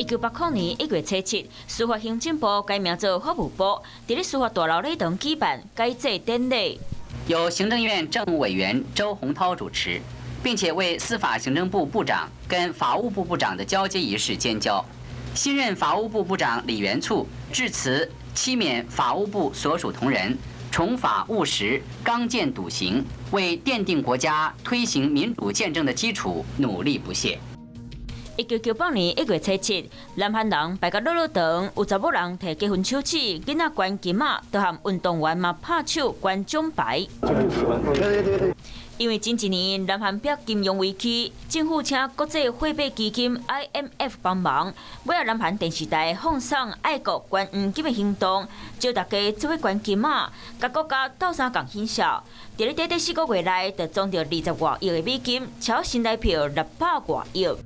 1980年1月初7，司法行政部改名做法務部，佇咧司法大樓禮堂舉辦改制典禮。由行政院政務委員周洪濤主持，並且為司法行政部部長跟法務部部長的交接儀式監交。新任法務部部長李元簇致辭，期勉法務部所屬同仁，崇法務實，剛健篤行，為奠定國家推行民主憲政的基礎努力不懈。1998年1月初7，南韓人排甲落落長，有查某人提結婚手指，囡仔懸金仔，都和運動員嘛拍手懸獎牌。因為前一年南韓爆金融危機，政府請國際貨幣基金 IMF 幫忙，尾仔南韓電視台放送愛國捐黃金的行動，招大家做伙捐金仔，共國家鬥相共顯孝。佇咧短短4個月內，就總著20外億的美金，超新台票600外億。